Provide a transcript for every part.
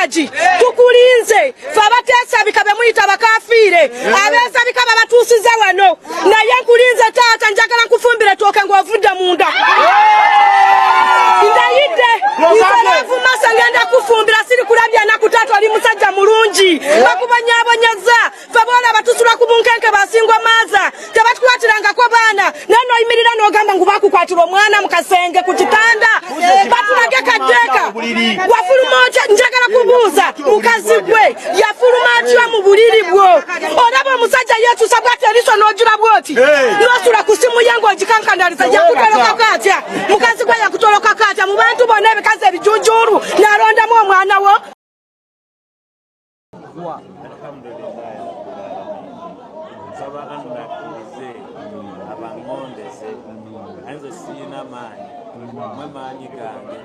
Haji, tukulinze. Fe abateesabika be muyita bakafiire, abeesabika babatuusiza wano, naye nkulinze taata, njagala nkufumbire tooke ng'ovudde munda. Ndayidde nze ngenda kufumbira, siri kulabya naku taata, oli musajja mulungi, bakubonyaabonyeza. Fe boolaba tusula ku bunkenke, basingwa maaza, tebatukwatirangako baana, naye noyimirira n'ogamba ngu bakukwatira omwana mu kasenge ku kitanda. Batulage kateeka, wafuluma otya? Njagala kubuuza mukazi gwe, yafuluma atya mu buliri bwo? Olaba omusajja yeekyusa bwati eriiso n'ogira bwoti, n'osula ku simu ye ng'ogikankanaliza. Yakutolokako atya? Mukazi gwe yakutolokako atya mu bantu bonna, ebikazi ebijunjuulu, n'alondamu omwana wo? Alhamdulillahi rabbil alamin. Nsaba Allah akkirize abangondeze, naye nze siyina maanyi, mwe maanyi gange,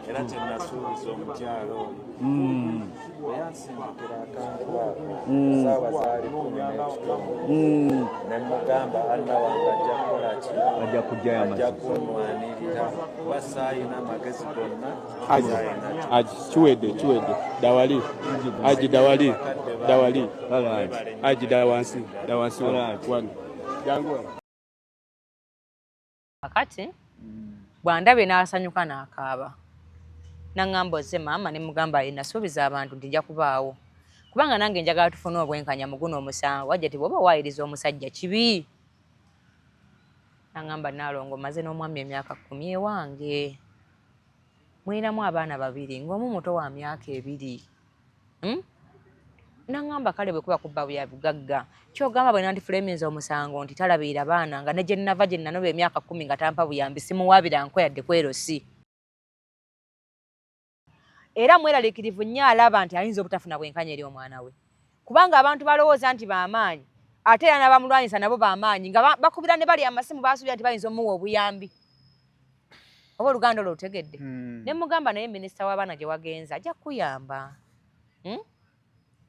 era kyenasuubiza omukyalo oyo bwe yansindikira akantu ako saawa zaali 10:30, ne mugamba Allah wange ajja kukola ki? Ajja kujjayo ajja amazima. Kunnwanirira kuba saayina amagezi gonna. Aji, aji, kiwedde, kiwedde. Dawali, aji, dawali, dawali. Aji, da wansi, da wansi wano. Wano. Jangu wano. Kakati bw'andabye n'asanyuka n'akaaba, naŋŋamba, "Ozze maama?" Ne mugamba, "Nasuubiza abantu nti nja kubaawo, kubanga nange njagala tufune obwenkanya mu guno omusango." Wajja ti bw'oba owaayiriza omusajja kibi. Naŋŋamba, "Naalongo, maze n'omwami emyaka 10 ewange, mulinamu abaana babiri, ng'omu muto wa myaka 2." Naŋŋamba, "Kale bwe kuba kubba bya bugagga, kyogamba bwe nandifulaminza omusango nti talabirira baana, nga ne gye nnava gye nanoba emyaka 10 nga tampa buyambi, simuwaabira nko yadde kwerosi, era mweraliikirivu nnyo, alaba nti ayinza obutafuna bwenkanya eri omwana we, kubanga abantu balowooza nti b'amaanyi, ate era n'abamulwanyisa nabo b'amaanyi, nga bakubira ne bali amasimu, basuubira nti bayinza omuwa obuyambi." Oba oluganda olwo olutegedde? Ne mugamba, "Naye minisita w'abaana gye wagenza ajja kukuyamba,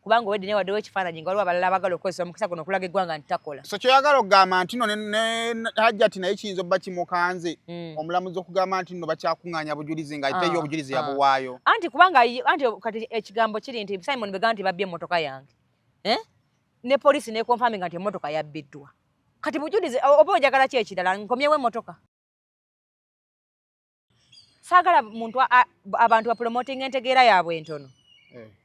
Kubanga owedde naye waddewo ekifaananyi nga waliwo abalala abagala okukozesa omukisa guno okulaga eggwanga nti takola." So kyoyagala okugamba nti no ne Hajjati naye kiyinza obba kimukanze omulamuzi okugamba nti nno bakyakuŋŋaanya bujulizi, nga ate ye obujulizi yabuwaayo. Anti kubanga anti kati ekigambo kiri nti Simon begamba nti babbye emmotoka yange, eh? Ne poliisi nekonfaminga nti emmotoka yabbiddwa. Kati bujulizi oba oyagala ki ekirala? Nkomyewo emmotoka? Saagala muntu abantu bapromotinga entegeera yaabwe entono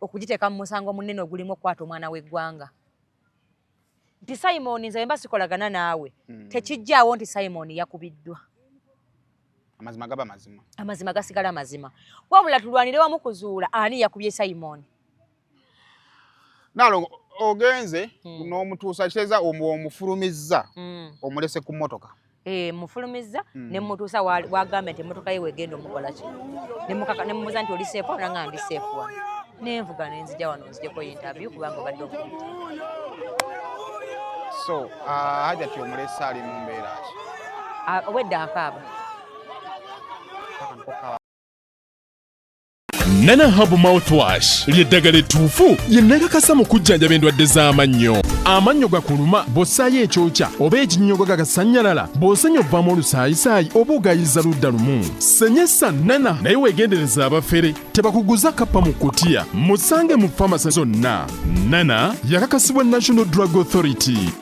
okugiteeka mu musango munene ogulimu okukwata omwana w'eggwanga. Nti Simon, nze mba sikolagana naawe, tekijjaawo nti Simon yakubiddwa. Amazima gaba mazima. Amazima gasigala mazima, wabula tulwanire wamu kuzuula ani yakubye Simon. Nalongo, ogenze n'omutuusa, kiteeza omufulumizza, omulese ku mmotoka. Eh, mufulumizza ne mutuusa wagambye nti emmotoka ye wegenda omukola ki. Ne mubuuza nti, "Oli safe?" Nanga, "Ndi safe wano." Nenvuga nenzija wano nzijeko interview kubanga obadde okuyita. So Hajati omulese ali mu mbeera ki? Ah, obwedda akaaba. Paka niko kaaba. Nana Herbal Mouthwash ly'eddagala ettuufu lye nakakasa mu kujjanjaba endwadde z'amannyo. Amannyo gakuluma bw'ossaayo ekyokya oba ekinnyogo gagasannyalala, bw'osenya ovaamu olusaayisaayi oba ogayiza ludda lumu. Senyesa Nana, naye weegendereza abafere tebakuguza kappa mu kutiya. Musange mu famasi zonna. Nana yakakasibwa National Drug Authority.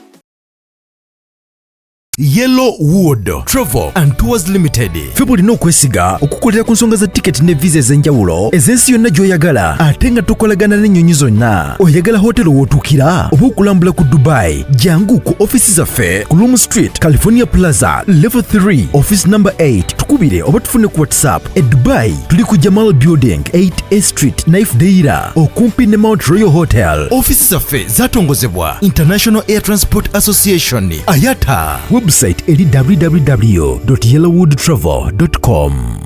Yellow Wood Travel and Tours Limited, ffe bulina okwesiga okukolera ku nsonga za tiketi ne visa ez'enjawulo ez'ensi yonna gy'oyagala, ate nga tukolagana n'ennyonyi zonna. Oyagala hotelo w'otuukira oba okulambula ku Dubai? Jangu ku ofisi zaffe ku Loom Street, California Plaza, level 3, office number 8. Tukubire oba tufune ku WhatsApp. E Dubai tuli ku Jamal Building, 8A Street, Naif Deira, okumpi ne Mount Royal Hotel. Ofisi zaffe zatongozebwa International Air Transport Association, IATA. Website eri www yellowwoodtravel com.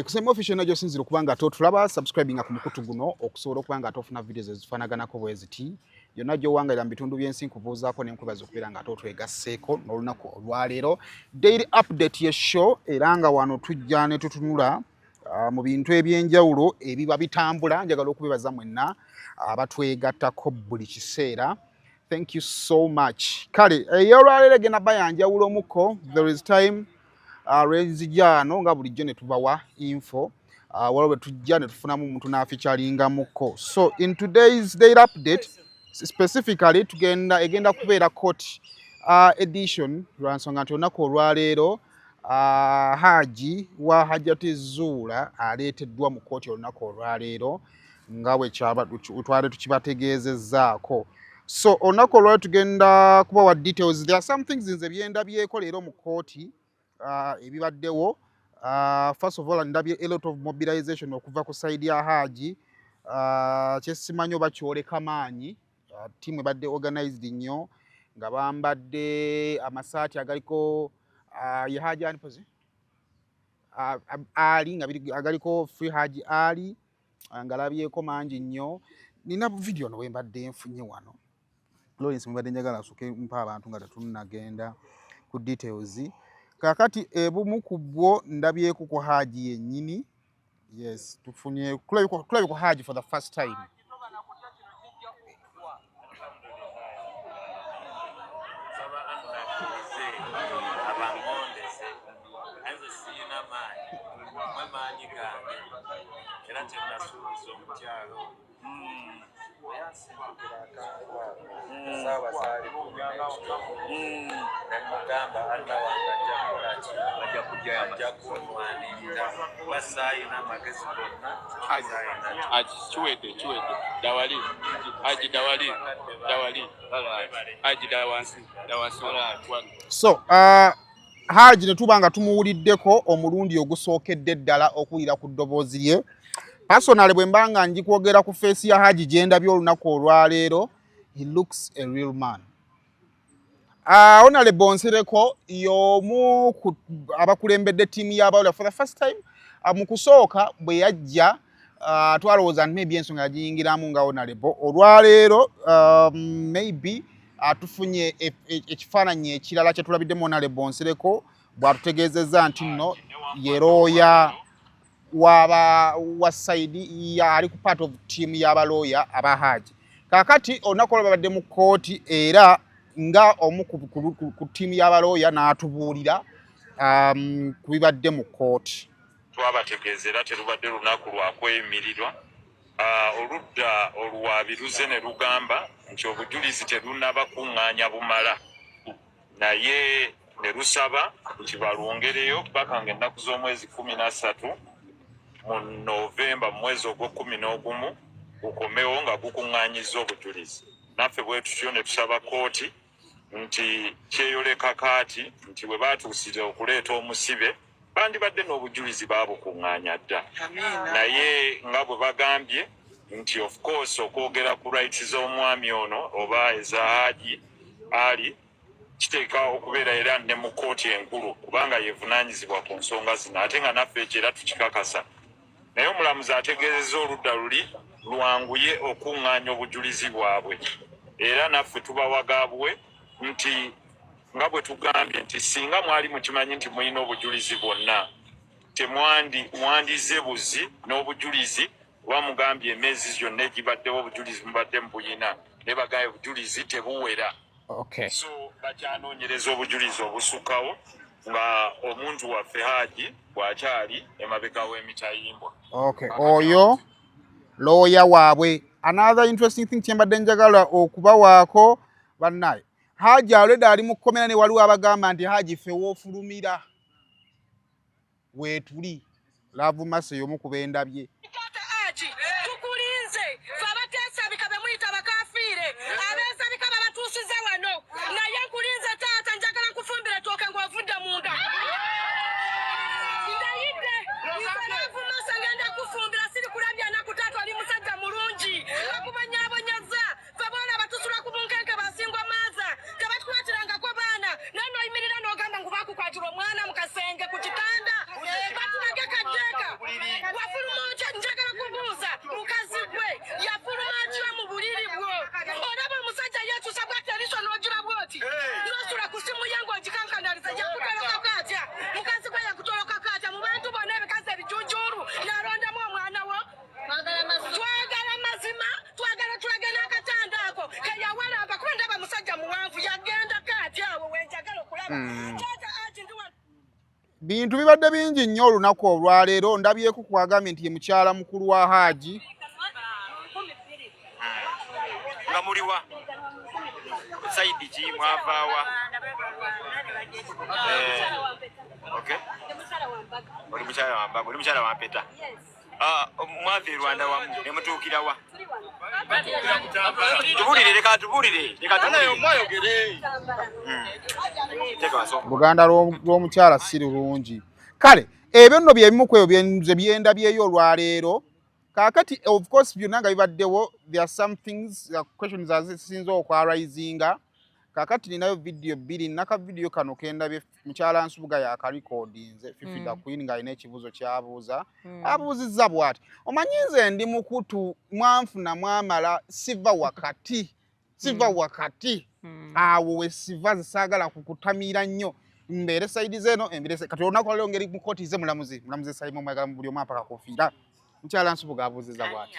Kusema official najo sinzira okuba nga totulaba, subscribinga ku mukutu guno okusobola okuba nga tofuna videos ezifaanaganako bwe ziti yonna gy'owangalira mu bitundu by'ensi. Nkubuuzaako ne nkwebaza okubeera nga ate otwegasseeko n'olunaku olwaleero. Daily update ye show, era nga wano tujja ne tutunula. Mu bintu ebyenjawulo ebiba bitambula. Njagala okubebaza mwenna abatwegattako buli kiseera. Thank you so much. Kale ey'olwaleero egenda ba yanjawulomuko. There is time lwenzija ano nga bulijjo ne tubawa info, waliwo bwe tujja ne tufunamu omuntu n'afeaturingamuko. So in today's daily update specifically, tugenda egenda kubeera court edition, lwansonga nti olunaku olwaleero Haji wa Hajati Zuula aleeteddwa mu kooti olunaku olwaleero nga bwe twali tukibategeezezzaako. So olunaku olwaleero tugenda kubawa details. There are some things nze byendabyeko leero mu kooti ebibaddewo. First of all, ndabye a lot of mobilization okuva ku side ya Haji, kyesimanyi oba kyoleka maanyi. Tiimu ebadde organized nnyo nga bambadde amasaati agaliko ye Haji ani pozi Ali, nga agaliko Free Haji Ali, nga labyeko mangi nnyo. Nina video no wembadde nfunye wano, Lawrence, mbadde njagala nsooke mpa abantu nga tetunnagenda ku details. Kaakati ebumu ku bwo ndabyeko ku Haji yennyini. Yes, tufunye tulabye ku Haji for the first time. Nsaba Allah akkirize abangondeze, nze siyina maanyi, mwe maanyi gange, era kyenasuubiza omukyalo oyo yansimbukira akantu ako esaawa zaali 10:15, nemugamba Allah wange ajja kukola ki, ajja kunwanirira, kuba saayina amagezi gonna, saayina. Haji, kiwedde, kiwedde. Dawali Haji, dawali, dawali Haji, dawansi, dawansi wano. So Haji ne tuba nga tumuwuliddeko omulundi ogusookedde ddala okuwulira ku ddoboozi lye. Personally, bwe mba nga njikwogera ku face ya Haji gye ndabye olunaku olwaleero, he looks a real man. Honorable Nsereko y'omu ku abakulembedde ttiimu y'abawula for the first time. Mu kusooka bwe yajja, twalowooza nti maybe ensonga yagiyingiramu nga honorable. Olwaleero maybe tufunye ekifaananyi ekirala kye tulabiddemu Honorable Nsereko bw'atutegeezezza nti nno ye looya waba wa side ya ali ku part of team y'abalooya aba Haji. Kaakati olunaku olwo babadde mu kkooti era nga omu ku ttiimu y'abalooya n'atubuulira ku bibadde mu kkooti. Twabategeeza era terubadde lunaku lwa kweyimirirwa. Oludda oluwaabi luze ne lugamba nti obujulizi terunnaba kuŋŋaanya bumala, naye ne lusaba nti balwongereyo paka nga ennaku z'omwezi 13 mu Novemba, mu mwezi ogw'ekumi n'ogumu, gukomewo nga gukuŋŋaanyizza obujulizi. Naffe bwe tutyo ne tusaba kooti nti kyeyoleka kaati nti bwe baatuusire okuleeta omusibe, bandibadde n'obujulizi baabukuŋŋaanya dda, naye nga bwe bagambye nti of course okwogera ku rights z'omwami ono oba eza Haji Ali kiteeka okubeera era ne mu kkooti enkulu, kubanga yevunaanyizibwa ku nsonga zino, ate nga naffe ekyo era tukikakasa. Naye omulamuzi ategeezezza oludda luli lwanguye okuŋŋaanya obujulizi bwabwe, era naffe tubawagabwe nti nga bwe tugambye nti singa mwali mukimanyi nti mulina obujulizi bwonna, temwandi mwandize buzi n'obujulizi, kuba mugambye emyezi gyonna egibaddewo obujulizi mubadde mubuyina, naye bagambye obujulizi tebuwera. So bakyanoonyereza obujulizi obusukkawo nga omuntu waffe Haji bw'akyali emabega w'emitayimbwa. Okay, oyo looya waabwe. Another interesting thing kyembadde njagala okubawaako, bannaye, Haji already ali mu kkomera, ne waliwo abagamba nti Haji ffe woofulumira weetuli. Love Mercy y'omu ku bendabye. Taata Haji, tukulinze. Fe abateesabika be muyita bakafiire, abeesabika babatuusiza wano, naye nkulinze taata, njagala nkufumbire ettooke ng'ovudde munda. Ndayidde nze Love Mercy, ngenda kufumbira, siri kulabya naku. Taata, oli musajja mulungi, bakubonyaabonyeza. Fe boolaba tusula ku bunkenke, basingwa maaza, tebatukwatirangako baana, naye noyimirira n'ogamba ngu bakukwatira omwana mu kasenge ku kitanda. Batulage kaddeeka wafuluma otya? Bintu bibadde bingi nnyo olunaku olwaleero. Ndabyeko kwagambye nti ye mukyala mukulu wa Haaji. Nga muliwa saidi ki mwavaawa? Okay. Oli mukyala wa mbaga, oli mukyala wa mpeta. Ah, mwava e Rwanda wamu ne mutuukira wa? Tubulire, leka tubulire, leka tubulire. Teeka wansi. Oluganda lw'omukyala si lulungi. Kale ebyo nno bye bimu ku ebyo nze byendabyeyo olwaleero. Kaakati of course byonna nga bibaddewo, there are some things, questions azisinze okwarisinga. Kaakati ninayo video bbiri, naka video kano kendabye mukyala Nsubuga yakarikodinze Fifi da Queen ng'alina ekibuuzo ky'abuuza. Abuuzizza bw'ati: omanyi nze ndi mukutu, mwanfuna mwamala, siva wakati, siva wakati awo we siva, zisaagala kukutamiira nnyo, mbeere side zeno embeere kati olunaku lwaleero ngeri mu kooti ze mulamuzi Simon Mwagala mu buli omu apaka kofiira. Mukyala Nsubuga abuuzizza bw'ati: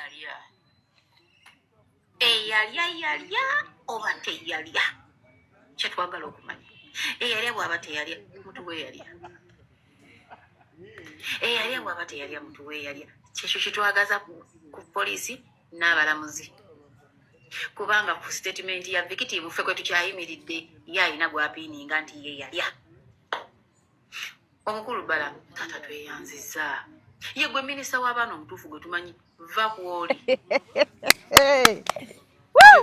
Eyalya yalya oba teyalya? Kyetwagala okumanya, eyalya bw'aba teyalya, mutuwe eyalya. Eyalya bw'aba teyalya, mutuwe eyalya. Kyekyo kyetwagaza ku poliisi n'abalamuzi, kubanga ku statement ya victim ffe kwe tukyayimiridde, ye alina gwapiininga nti ye yalya. Omukulu Balamu, taata, tweyanzizza. Ye gwe minisita w'abaana omutuufu gwe tumanyi. Va kwoli.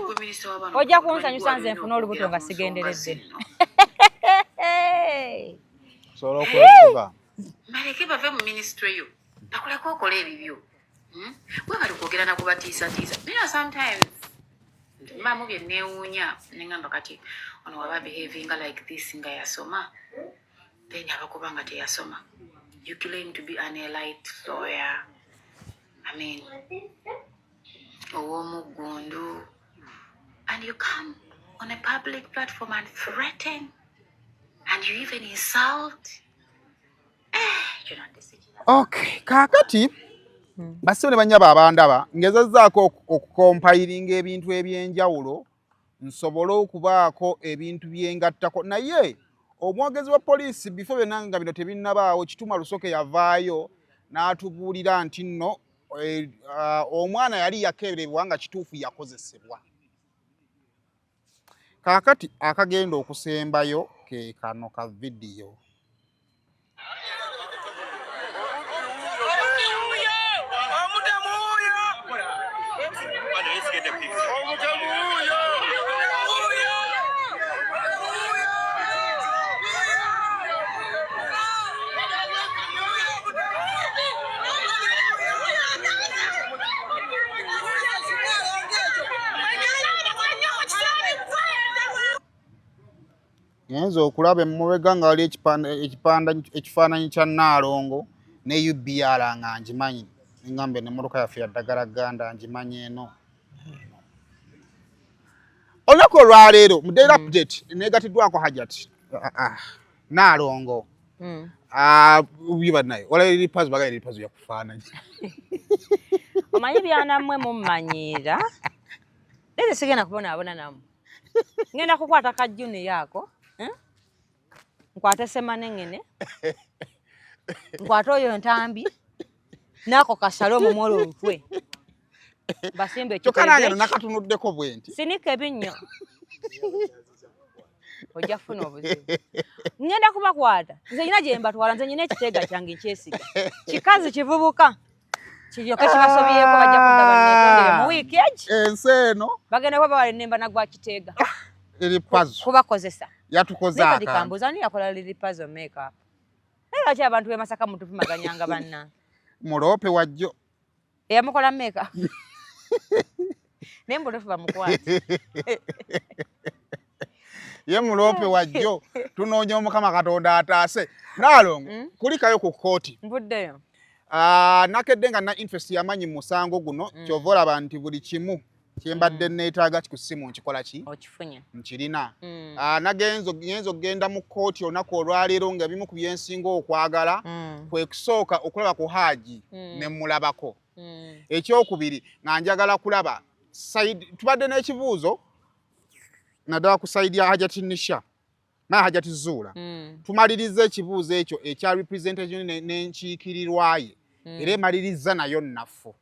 Gwe minisita w'abaana Ojja omutuufu gwe tumanyi, kunsanyusa nze gw'alina nfune olubuto okwogera nga ku nsonga sigenderedde. zino. Osobola okwefuga. Baleke bave mu ministry yo, bakuleke okola ebibyo. Webali kwogera nakubatiisatiisa. Naye sometimes mbaamu bye neewuunya, neŋŋamba kati ono waba behavinga like this nga yasoma, then abakuba nga teyasoma. You claim to be an elite lawyer, I mean ow'omuggundu, and you come on a public platform and threaten and you even insult. Eh, Okay, kaakati bassebo ne bannyabo abandaba, ngezezzaako okukompayiringa ebintu ebyenjawulo nsobole okubaako ebintu byengattako. Naye omwogezi wa poliisi, bifo byonna nga bino tebinnabaawo, Kituma Lusoke yavaayo n'atubuulira nti nno omwana yali yakeberebwa nga kituufu yakozesebwa. Kaakati akagenda okusembayo ke kano ka vidiyo. Let's get the picture. Ngenza okulaba emabega nga wali ekifaananyi kya Nnaalongo ne UBR nga ngimanyi, neŋŋamba eno emmotoka yaffe ya ddagala ganda, ngimanyi eno. Olunaku olwaleero mu Daily Update negatiddwako Hajat Nnaalongo. Banaye olaba eripazo bagala eripazo yakufaananyi. Omanyi byanammwe mummanyiira, naye sigenda kubonaabona nammwe. Ngenda kukwata ka junior ako, eh? Nkwate semanengene, nkwate oyo ntambi naako kasale omumwola olutwe basimba. Kyokka nange no nakatunuddeko bwe nti. Sinika ebinnyo, ojja kufuna obuzibu. Ngenda kubakwata nze, nyina gye mbatwala. Nze nyina ekiteega kyange nkyesiga, kikazi kivubuka kiryoke kibasobyeko. Bajja kudda banneetondere mu wiiki egi. Ensi eno. Bagenda kuba bawala ennemba nagwa kiteega. Eri pazo. Kubakozesa. Yatukoze. Naye kati akantu. Kambuuza, ani yakola Lili Pazo makeup? Naye lwaki abantu b'e Masaka mutuvumaganyanga bannange? Muloope wajjo. Eyamukola makeup, naye mbutuufu bamukwate. Ye muloope wajjo, tunoonya Omukama Katonda ataase. Naalongo, kulikayo ku kkooti. Nvuddeyo. Ah, nakedde nga na interest yamanyi mu musango guno. Kyova olaba nti buli kimu kyembadde neetaaga ku ssimu nkikola ki? Okifunye. Nkirina. Ah, nagenza ngenza okugenda mu kkooti olunaku olwaleero nga ebimu ku byensinga okwagala kwe kusooka okulaba ku Haaji ne mulabako. Ekyokubiri nga njagala kulaba side, tubadde n'ekibuuzo naddala ku side ya Hajati Nisha. Naye Hajati Zuula, tumaliriza ekibuuzo ekyo ekya representation n'enkiikirirwa ye, era emaliriza nayo nnafu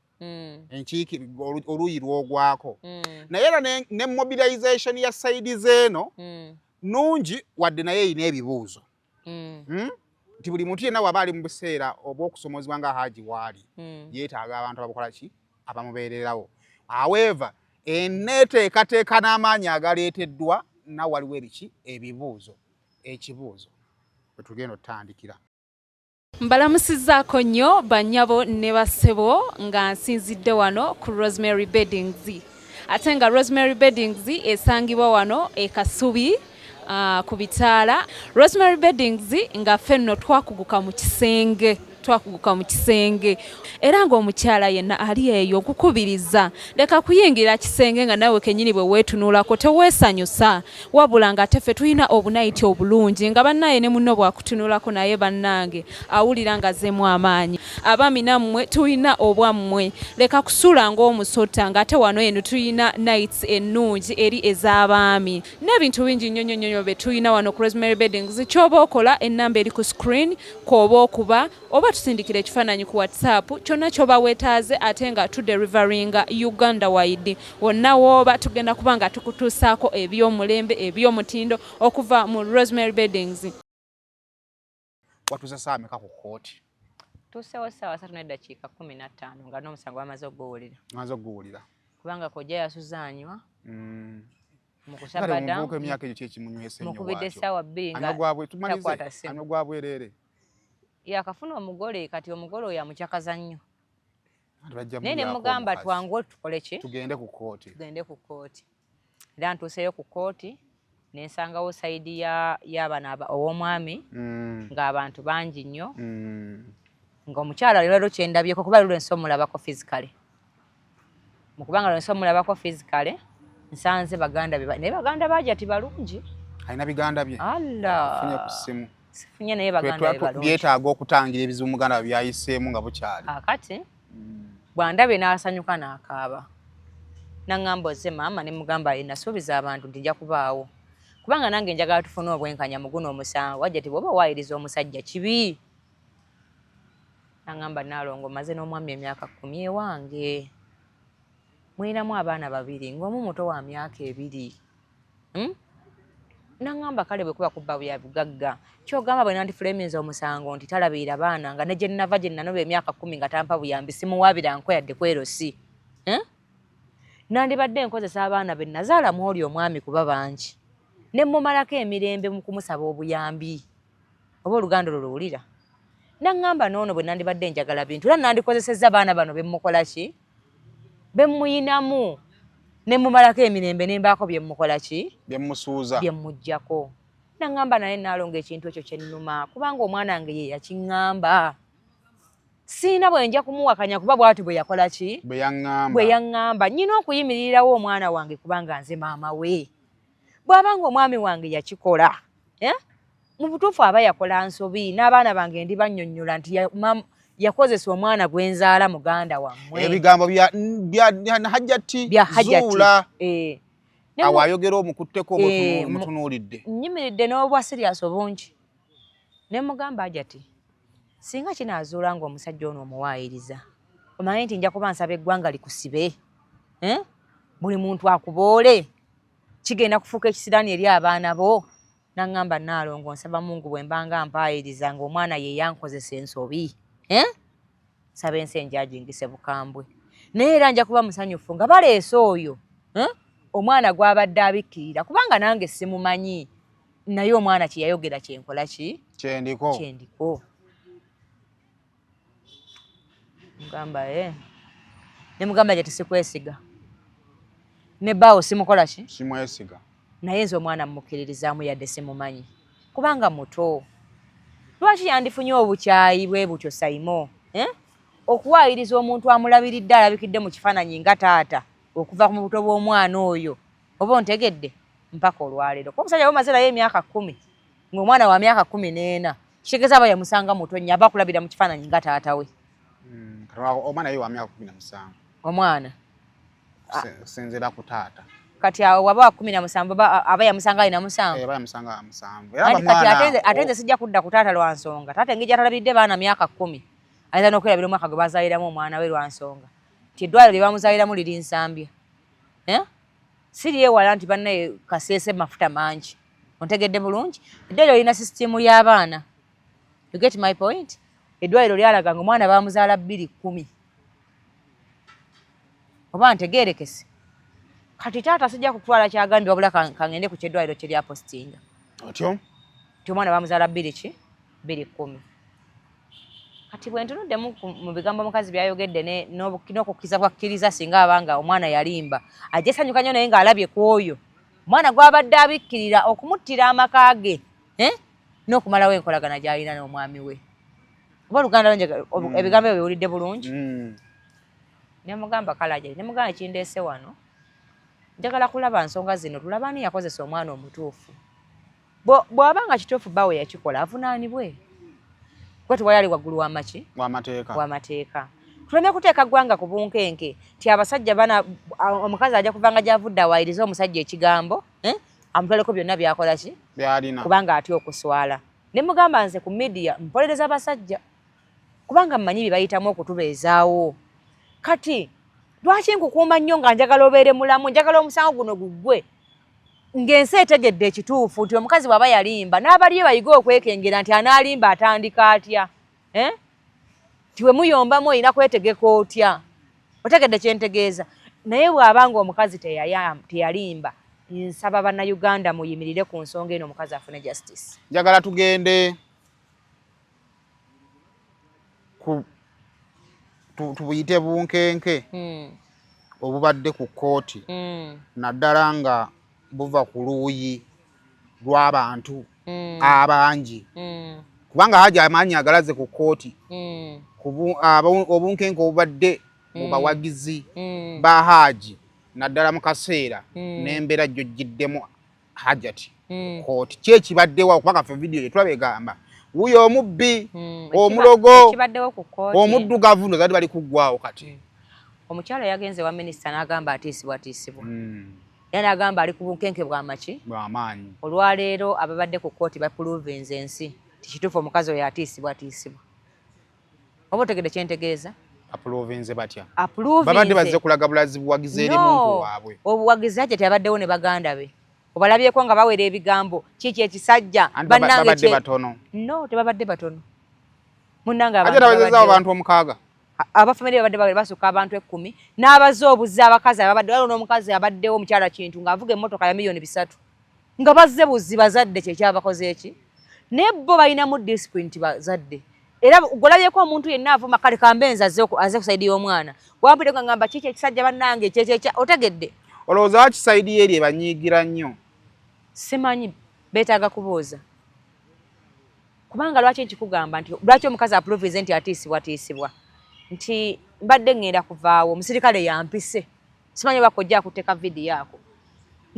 oluuyi lw'ogwako. Naye era ne mobilization ya side zeeno nungi, wadde naye erina ebibuuzo. Nti buli muntu yenna waba ali mu buseera obw'okusomozebwa nga Haji waali, yeetaaga abantu abakola ki, abamubeererawo. However, eneeteekateeka n'amaanyi agaleeteddwa, na waliwo ebiki, ebibuuzo. Ekibuuzo wetugenda otutandikira. Mbalamusizzaako nnyo bannyabo ne bassebo, nga nsinzidde wano ku Rosemary Beddings, ate nga Rosemary Beddings esangibwa wano e Kasubi, ku bitaala. Rosemary Beddings, nga ffe nno twakuguka mu kisenge, twakuguka mu kisenge, era ng'omukyala yenna ali eyo nkukubiriza, leka kuyingira kisenge nga nawe kennyini bwe weetunulako teweesanyusa, wabula nga ate ffe tulina obunayiti obulungi nga bannaye ne munno bwakutunulako naye bannange awulira nga azzeemu amaanyi. Abaami nammwe tulina obwammwe, leka kusula ng'omusota, ng'ate wano eno tulina nights ennungi eri ez'abaami n'ebintu bingi nnyo nnyo nnyo bye tulina wano ku Rosemary Beddings. Ky'oba okola, ennamba eri ku screen kw'oba okuba oba tusindikira ekifaananyi ku WhatsApp, kyonna ky'oba weetaaze, ate nga tudeliveringa Uganda wide. Wonna wooba tugenda kuba nga tukutuusaako ebyomulembe, ebyomutindo okuva mu Rosemary Beddings. Watuuse saa meka ku kkooti? Tuusewo 3:15, nga n'omusango bamaze okuguwulira. Maze okuguwulira. Kubanga kojja yasuze anywa mu Kale kusabada. Omuvubuka emyaka egyo kyekimunywesa ennyo Mukubidde bw'atyo? 2:00 nga Anywa gwa tumalize takwata ssimu. Anywa gwa bwereere. Yakafuna omugole, kati omugole oyo amukyakaza nnyo. Anti bajja Naye ne mulyako mugamba omukazi. twanguwe tukole ki? Tugende ku kkooti. Tugende ku kkooti. Era ntuuseyo ku kkooti nensangawo side y'abano ow'omwami, ng'abantu bangi nnyo, ng'omukyala leero kyendabyeko, kuba leero nsi omulabako physically, mu kubanga lwensi omulabako physically, nsanze baganda be naye baganda baja ti balungi. Alina biganda bye? Allah. Funye ku ssimu? Sifunye, naye baganda be balungi. Byetaaga okutangira ebizibu muganda we byayiseemu nga bukyali. Akati bwandabye n'asanyuka n'akaaba, naŋŋamba, "Ozze maama?" Ne mugamba, "Ye, nasuubiza abantu nti nja kubaawo, kubanga nange njagala tufune obwenkanya mu guno omusango. Wajja ti bw'oba waayiriza omusajja kibi." Naŋŋamba, "Naalongo, maze n'omwami emyaka 10 ewange, mulinamu abaana babiri, ng'omu muto wa myaka 2." Naŋŋamba, "Kale bwe kuba kubba bya bugagga, kyogamba bwe nandifulaminza omusango nti talabirira baana, nga ne gye nnava gye nanoba emyaka 10 nga tampa buyambi, simuwaabira nko yadde kwerosi, eh? Nandibadde nkozesa abaana be nazaala mu oli omwami kuba bangi, ne mmumalako emirembe mu kumusaba obuyambi." Oba oluganda olwo luwulira? Naŋŋamba, "Noono bwe nandibadde njagala bintu, era nandikozesezza baana bano bemmukola ki, bemmuyinamu, ne mmumalako emirembe, ne mbaako bye mmukola ki, Byemusuuza. Bye mmuggyako." Naŋŋamba, "Naye naalonga ekintu ekyo kyennuma, kubanga omwana wange ye yakiŋŋamba, siina bwe nja kumuwakanya, kuba bw'ati bwe yakola ki, bwe yaŋŋamba. Bwe yaŋŋamba. Nnyina okuyimirirawo omwana wange, kubanga nze maama we. Bw'abanga omwami wange yakikola, eh? Mu butuufu aba yakola nsobi, n'abaana bange ndi bannyonnyola nti yakozesa omwana gwe nzaala muganda wammwe." Ebigambo bya Hajjati Bya Hajjati. Zuula. Eh. Awo ayogera omukutteko oba Eh, omutunuulidde? Nnyimiridde n'obwa serious obungi ne mugamba, "Hajati, singa kinaazuula ng'omusajja ono omuwaayiriza, omanyi nti nja kuba nsaba eggwanga likusibe, eh? Buli muntu akuboole, kigenda kufuuka ekisiraani eri abaana bo." Naŋŋamba, "Naalongo, nsaba Mungu bwe mbanga mpaayiriza ng'omwana ye yankozesa ensobi, eh? Nsaba ensi enjajingise bukambwe, naye era nja kuba musanyufu nga baleese oyo, eh? Omwana gw'abadde abikkirira, kubanga nange simumanyi, naye omwana kye yayogera kyenkola ki, Kyendiko. Kyendiko." Mugamba, eh. Ne mugamba, "Gye tisikwesiga ne bbaawo simukola ki, Simwesiga. Naye nze omwana mmukkiririzaamu yadde simumanyi, kubanga muto. Lwaki yandifunye obukyayi bwe butyo, Saimo, eh? Okuwaayiriza omuntu amulabiridde, alabikidde mu kifaananyi nga taata okuva mu buto bw'omwana oyo, oba ontegedde, mpaka olwaleero. Kuba omusajja bamaze naye emyaka 10, ng'omwana wa myaka 14, kitegeeza aba yamusanga muto nnyo, aba akulabira mu kifaananyi nga taata we. Kati omwana ye wa myaka 17. Omwana Okusinziira ku taata. Kati awo waba wa 17 aba yamusanga alina 7. Eh, aba yamusanga 7. Era mwana ate nze sijja kudda ku taata lwa nsonga. Taata engeri gy'atalabiridde baana myaka 10 ayinza n'okwerabira omwaka gwe bazaaliramu omwana we lwa nsonga nti eddwaliro lye bamuzaaliramu liri Nsambya. Eh? Si lyewala nti bannaye Kasese mafuta mangi. Ontegedde bulungi? Eddwaliro lirina sisitiimu y'abaana. You get my point? Eddwaliro lyalaga nga omwana bamuzaala 2:10. Oba ntegeerekese? Kati taata sijja kutwala kyagambye wabula kangende ku ky'eddwaliro kye lyapositinga. Otyo? Nti omwana bamuzaala 2:10. Kati bwe ntunuddemu mu bigambo omukazi by'ayogedde n'okukkiriza bw'akkiriza singa aba nga omwana yalimba, ajja sanyuka nnyo naye ng'alabye ku oyo omwana gw'abadde abikkirira okumuttira amaka ge, eh? N'okumalawo enkolagana gy'alina n'omwami we. Oba Oluganda lwo ebigambo ebyo biwulidde bulungi? Ne mugamba kale aje, ne mugamba kindeese wano njagala kulaba nsonga zino, tulaba ani yakozesa omwana omutuufu. Bw'aba nga kituufu bbaawe yakikola avunaanibwe, kuba tewali ali waggulu w'amaki w'amateeka. Tuleme kuteeka ggwanga ku bunkenke nti abasajja bana, omukazi ajja kuva nga gy'avudde awaayirize omusajja ekigambo, eh? Amutwaleko byonna by'akola ki by'alina, kubanga atya okuswala. Ne mugamba nze ku media mpolereza abasajja kubanga mmanyi bye bayitamu okutubeezaawo. Kati lwaki nkukuuma nnyo nga njagala obeere mulamu, njagala omusango guno guggwe ng'ensi etegedde ekituufu nti omukazi bw'aba yalimba n'abaliyo bayige okwekengera nti anaalimba atandika atya, eh? Nti we muyombamu olina kwetegeka otya, otegedde kye ntegeeza. Naye bw'aba ng'omukazi teyalimba, nsaba Bannayuganda muyimirire ku nsonga eno omukazi afune justice. Njagala tugende ku tubuyite bunkenke obubadde ku kkooti, naddala nga buva ku luuyi lw'abantu abangi, kubanga Haji amaanyi agalaze ku kkooti obunkenke obubadde mu bawagizi ba Haji, naddala mu kaseera n'embeera gy'ojjiddemu Hajati kkooti. Ki ekibaddewo? Kubanga ffe vidiyo gye tulaba egamba wuyo omubbi, omulogo, omuddugavu nozadde bali kuggwawo kati. Omukyala yagenze wa minisita n'agamba atiisibwatiisibwa, era n'agamba ali ku bunkenke bw'amaki bw'amaanyi. Olwaleero ababadde ku kkooti bapuluvinze ensi ti kituufu omukazi oyo atiisibwatiisibwa. Oba otegedde kye ntegeeza? Apuluvinze batya? Babadde bazze kulaga bulazi buwagizi eri muntu waabwe. Obuwagizi Hajati abaddewo ne baganda be. Obalabyeko nga bawera ebigambo kiki ekisajja bannange batono. No, tebabadde batono. Munnange abantu abantu 6. Abafamily babadde bawera basukka abantu 10 n'abazze obuzzi abakazi ababadde waliwo n'omukazi abaddewo omukyala Kintu ng'avuga emmotoka ya 3 million nga bazze buzzi bazadde kye kyabakoze eki, naye bo balinamu discipline nti bazadde. Era golabyeko omuntu yenna avuma kale kambenzi azze ku side y'omwana wampulire nga ngamba kiki ekisajja bannange kyekyekya, otegedde? Olowooza lwaki side ye eri ebanyiigira nnyo? Simanyi, beetaaga kubuuza. Kubanga lwaki nkikugamba nti lwaki omukazi aprovinze nti atiisibwatiisibwa, nti mbadde ŋŋenda kuvaawo omusirikale yampise, simanyi oba kojja akuteeka vidiyo ako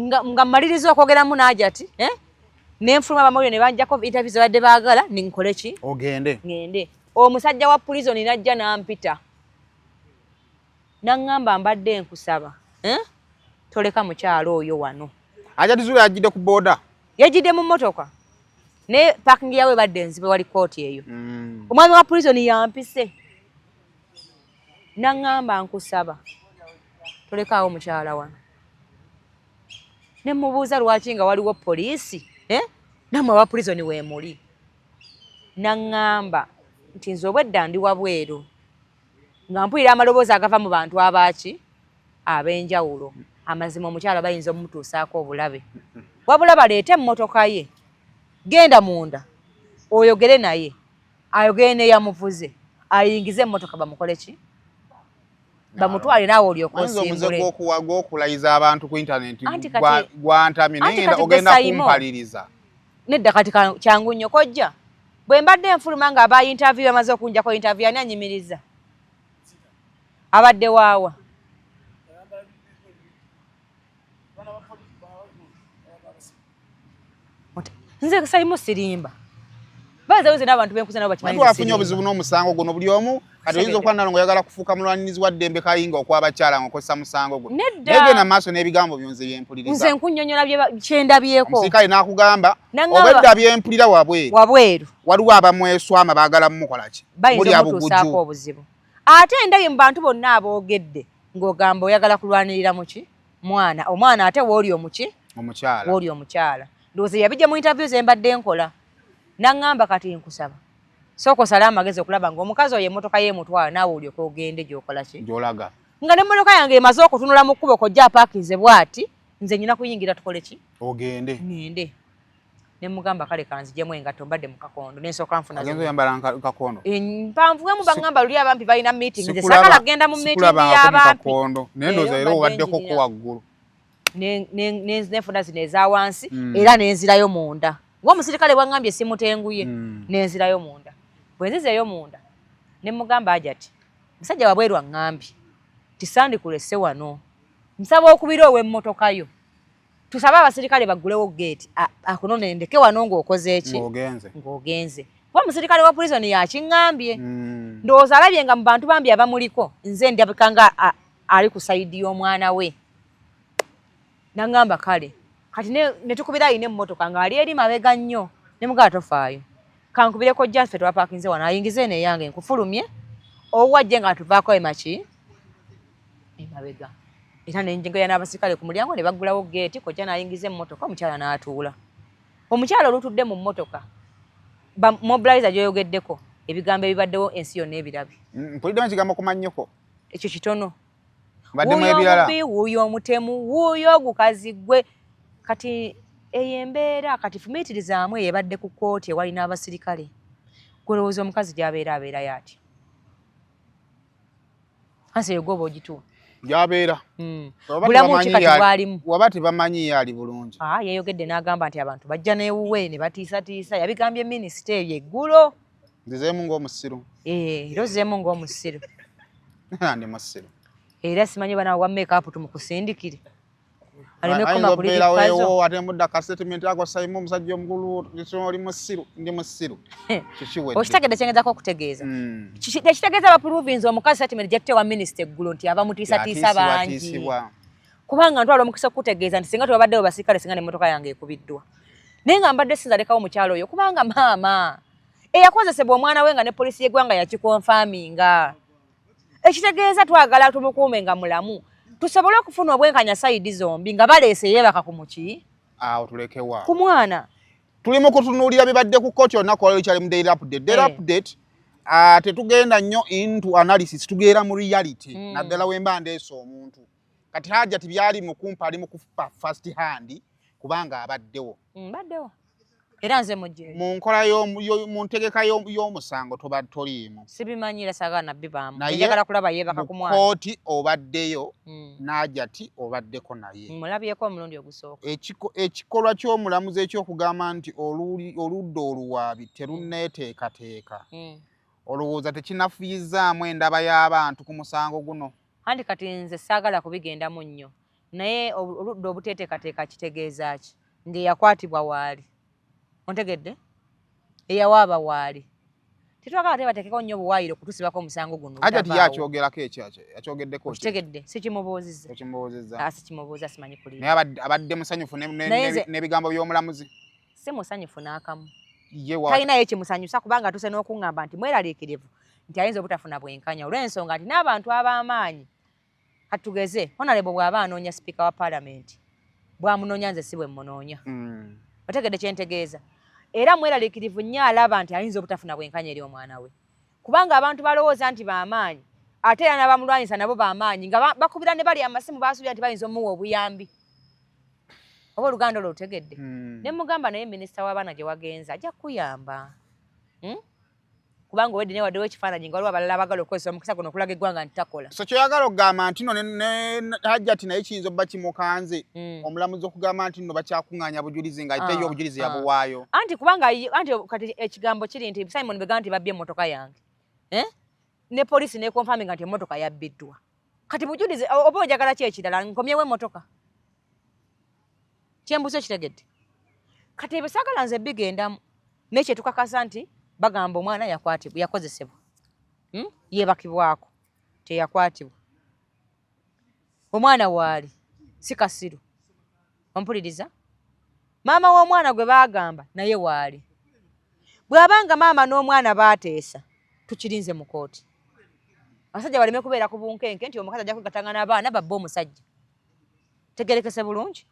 nga mmaliriza okwogeramu n'Hajati, eh? Nenfuluma abamawulire ne banjako interview ze badde baagala, nkole ki? Ogende. Ŋŋende. Omusajja wa prison n'ajja n'ampita n'aŋŋamba mbadde nkusaba, eh? Toleka mukyalo oyo wano. Hajati Zuula yajjidde ku booda? Yajjidde mu mmotoka naye parking yawe ebadde enzibu wali kkooti eyo. Omwami wa prison yampise n'aŋŋamba nkusaba tolekaawo mukyala wano. Ne mubuuza lwaki nga waliwo poliisi, eh? Nammwe aba prison weemuli. N'aŋŋamba nti nze obwedda ndi wabweru nga mpulira amaloboozi agava mu bantu abaaki ab'enjawulo, amazima omukyala bayinza omutuusaako obulabe, wabula baleete emmotoka ye, genda munda oyogere naye, ayogere neyamuvuze, ayingize emmotoka bamukole ki, bamutwale naawe olyoke Oyinza omuze osimbule. Gw'okulayiza abantu ku intaneti Anti kati- gwantamye, naye anti ngenda kati ogenda gwe Saimo. kumpaliriza. Nedda, kati kyangu nnyo kojja. Bwe mbadde nfuluma nga aba interview bamaze okunjako interview, ani anyimiriza? Abadde waawa? Nze Saimo sirimba, bazawe nze n'abantu benkuza nabo bakimanyi. Wafunye obuzibu n'omusango guno buli omu. Kati oyinza okuba nalo ng'oyagala kufuuka mulwanirizi wa ddembe kayinga okwabakyala ng'okozesa musango gwe. Naye genda maaso n'ebigambo byo nze byempuliriza. Nze nkunnyonnyola kyendabyeko. Omusirikale n'akugamba obwedda byempulira wabweru. Wabweru. Waliwo abamweswama baagala mumukola ki? Bayinza omutuusaako obuzibu. Ate ndabye mu bantu bonna aboogedde ng'ogamba oyagala kulwanirira muki? Mwana. Omwana ate wooli omuki? Omukyala. Wooli omukyala. Ndowooza yabijja mu interview ze mbadde nkola. N'aŋŋamba kati nkusaba. Sooka osale amagezi okulaba ng'omukazi oyo emmotoka ye emutwala naawe olyoke ogende gy'okola ki? Gy'olaga. Nga n'emmotoka yange emaze okutunula mu kkubo kojja apaakinze bw'ati, nze nnyina kuyingira tukole ki? Ogende. Ŋŋende. Ne mmugamba kale kanzigyemu engatto mbadde mu kakondo ne nsooka nfuna. Ogenze oyambala kakondo? Eh, mpanvuwemu baŋŋamba luli abampi balina meeting nze saagala kugenda mu meeting y'abampi. Kakondo. Naye ndowooza era obaddeko ko waggulu. Nenfuna zino eza wansi era nenzirayo munda. Ng'omusirikale bw'aŋŋambye simutenguye nenzirayo munda. Bwe nzizeeyo munda ne mmugamba Hajati, musajja wabweru aŋŋambye nti sandikulese wano, nsaba okubira ow'emmotoka yo tusabe abasirikale baggulewo geeti akunone ndeke wano ng'okoze ki? Ng'ogenze. Kuba omusirikale wa prison yakiŋŋambye. Ndowooza alabye nga mu bantu bambi abamuliko nze ndabika nga ali ku sayidi y'omwana we. Nangamba kale kati ne tukubira ayina emmotoka ng'ali eri mabega nnyo ne mugamba tofaayo kankubire kojja ffe twapakinze wano ayingize eno eyange nkufulumye owuwa ajje ng'atuvaako emaki emabega era ne njogera n'abasirikale ku mulyango ne baggulawo geeti kojja n'ayingiza emmotoka omukyala n'atuula. Omukyala olutudde mu mmotoka ba mobilizer gy'oyogeddeko ebigambo ebibaddewo ensi yonna ebirabye. Mpuliddemu ekigambo ku mannyoko. Ekyo kitono. Wuuyo omubi, wuuyo omutemu, wuuyo ogukazi gwe. Kati eyo embeera kati fumiitirizaamu eyo ebadde ku kkooti ewali n'abasirikale. Ggwe olowooza omukazi gy'abeera abeerayo atya? Ansi eyo gwoba ogituwa. Gy'abeera. Bulamu ki kati bw'alimu? Waba tebamanyi ye ali bulungi. Ah, yayogedde n'agamba nti abantu bajja n'ewuwe ne batiisatiisa. Yabigambye minisita eyo eggulo. Nzizeemu ng'omusiru. Eh, era ozzeemu ng'omusiru. Ndi musiru. Era simanyi bana wa make up tumukusindikire. Aleme Ayinza kukoma kuli okubeerawo lippazo. ewo ate mudda ka statement ako Simon omusajja omukulu oli musiru ndi musiru. Kikiwedde. Okitegedde kye ngezaako okutegeeza. Tekitegeeza baprovinze omukazi statement gyatte wa minisita eggulo nti abamutiisatiisa bangi. Kubanga ntwala omukisa okukutegeeza nti singa tewabaddewo basirikale singa n'emmotoka yange ekubiddwa. Naye nga mbadde sinza lekawo mukyalo oyo kubanga maama eyakozesebwa omwana we nga ne poliisi y'eggwanga yakikonfaminga. Ekitegeeza twagala tumukuume nga mulamu tusobole okufuna obwenkanya sayidi zombi nga baleese yeebaka ku muki awo tulekewa ku mwana. Tuli mu kutunuulira bibadde ku kkooti olunaku olwaleero kyali mu daily update. Daily update tetugenda nnyo into analysis, tugenda mu reality naddala wemba ndeese omuntu. Kati Hajati byali mu kumpa ali mu kufa first hand kubanga abaddewo. Mbaddewo. Era nze mujje. Mu nkola mu ntegeka y'omusango toba toliimu. Sibimanyi era saagala na bibaamu. Njagala kulaba yeebaka ku mwana. Kkooti obaddeyo n'Hajati obaddeko naye. Mulabyeko omulundi ogusooka. Ekikolwa ky'omulamuzi eky'okugamba nti oludda oluwaabi terunneeteekateeka. Olowooza tekinafuyizzaamu endaba y'abantu ku musango guno? Anti kati nze saagala kubigendamu nnyo. Naye oludda obuteeteekateeka kitegeeza ki? Ng'eyakwatibwa waali. Ontegedde? Eyawaaba waali. Tetwagala ate bateekeko nnyo obuwaayiro kutusibako omusango guno. Hajati ye akyogerako ekyo, akyogeddeko ki? Okitegedde? Sikimubuuzizza. Tokimubuuzizza. Ah, sikimubuuza, simanyi kulimba. Naye abadde musanyufu n'ebigambo by'omulamuzi? Si musanyufu n'akamu. Talinayo kimusanyusa kubanga atuuse n'okuŋŋamba nti mweraliikirivu nti ayinza obutafuna bwenkanya olw'ensonga nti n'abantu ab'amaanyi kati tugeze Honorable bw'aba anoonya sipiika wa paalamenti bw'amunoonya nze si bwe mmunoonya. Otegedde kye ntegeeza? Era mweraliikirivu nnyo alaba nti ayinza obutafuna bwenkanya eri omwana we. Kubanga abantu balowooza nti b'amaanyi ate era n'abamulwanyisa nabo b'amaanyi nga bakubira ne bali amasimu basuubira nti bayinza omuwa obuyambi. Oba oluganda olwo olutegedde? Ne mugamba naye minisita w'abaana gye wagenze ajja kukuyamba. Kubanga obwedde naye waddewo ekifaananyi nga waliwo abalala abaagala okukozesa omukisa guno okulaga eggwanga nti takola. So kyoyagala okugamba nti no ne Hajati naye kiyinza obba kimukanze omulamuzi okugamba nti nno bakyakuŋŋaanya bujulizi nga ate ye obujulizi yabuwaayo. Anti kubanga anti kati ekigambo kiri nti Simon Beganda nti babbye emmotoka yange. Ne poliisi nekonfaminga nti emmotoka yabbiddwa. Kati bujulizi oba oyagala ki ekirala nkomyewo emmotoka. Kyembuuza okitegedde. Kati ebyo saagala nze bigendamu. Naye kye tukakasa nti bagamba omwana yakwatibwa, yakozesebwa. Yebakibwako teyakwatibwa. Omwana waali si kasiru, ompuliriza? Maama w'omwana gwe baagamba naye waali. Bw'abanga maama n'omwana baateesa, tukirinze mu kooti. Abasajja baleme kubeera ku bunkenke nti omukazi ajja kwegattanga n'abaana babbe omusajja. Tegerekese bulungi.